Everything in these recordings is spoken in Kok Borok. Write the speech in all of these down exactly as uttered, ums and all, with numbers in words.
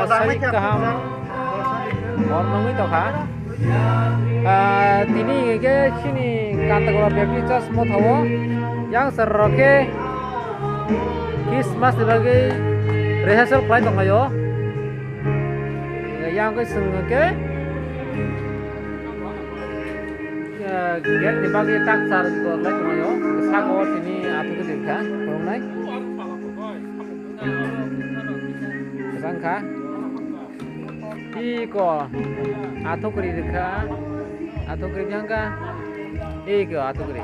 Sari kaham hor nongwi tongkha. Ah, tini hingke chini Kantagora Baptist Church mothao yang sir rok khe Christmas ni bagwi rehearsal khlai tonglaio. Yang khe chwng hingke gate ni bagwi tak char gorlai tonglaio. Saka o tini athukri rikha khulumnai. Kwchang kha. Iko athukri rikha. Athukri biyang kha. Iko athukri.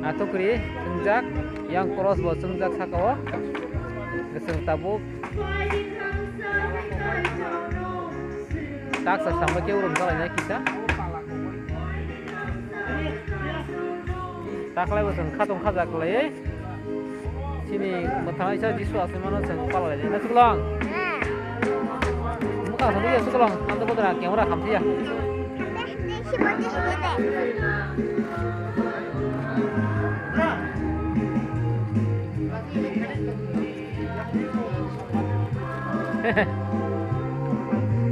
Athukri swngjak. Yang cross bo swngjak saka o. Kwchwng tabuk. Taksa sambai khe urum salainai kisa. Taklai bo chwng khatong khajak lai. Chini mwthangnaisa Jisu aswimano chwng palainai. Na chuklong? Mwkhang sambai khe chuklong. Ang to bodra camera khamthiya.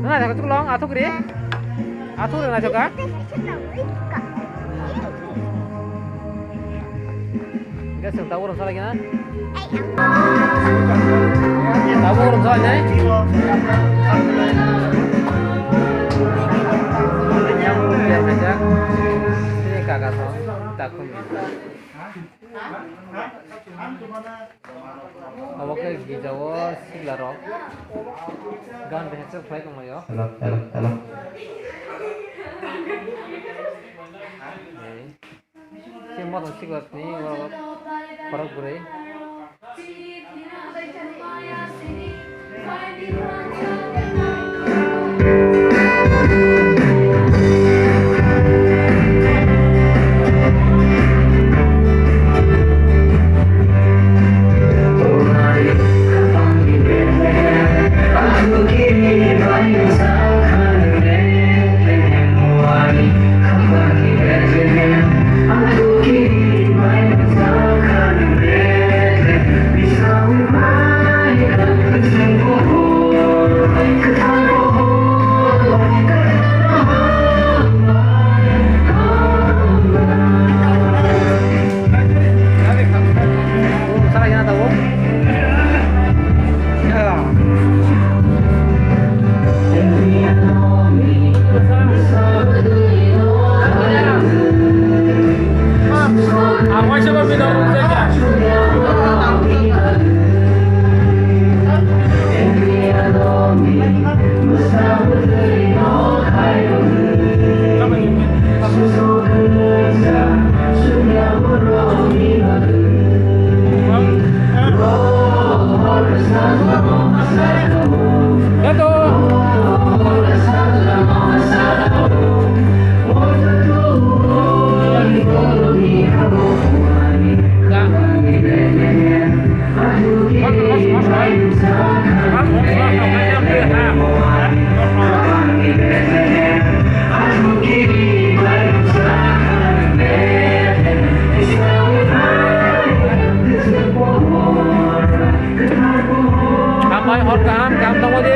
Nang naithok chuklong, athukri. Athukri naithok ka? Hingke chwng tabuk rwng salai khe na? Tabuk rwng salai nai? Yang rwng kaijak. Sini kaka thong, takhum. Obo khe gija o sigla rok gan rehearsal khlai tonglaio. Hello, hello, hello. Ei. Se mothang sigla ni oro khorok bwrwi. Hambai, hor kaham, kaham tongma di.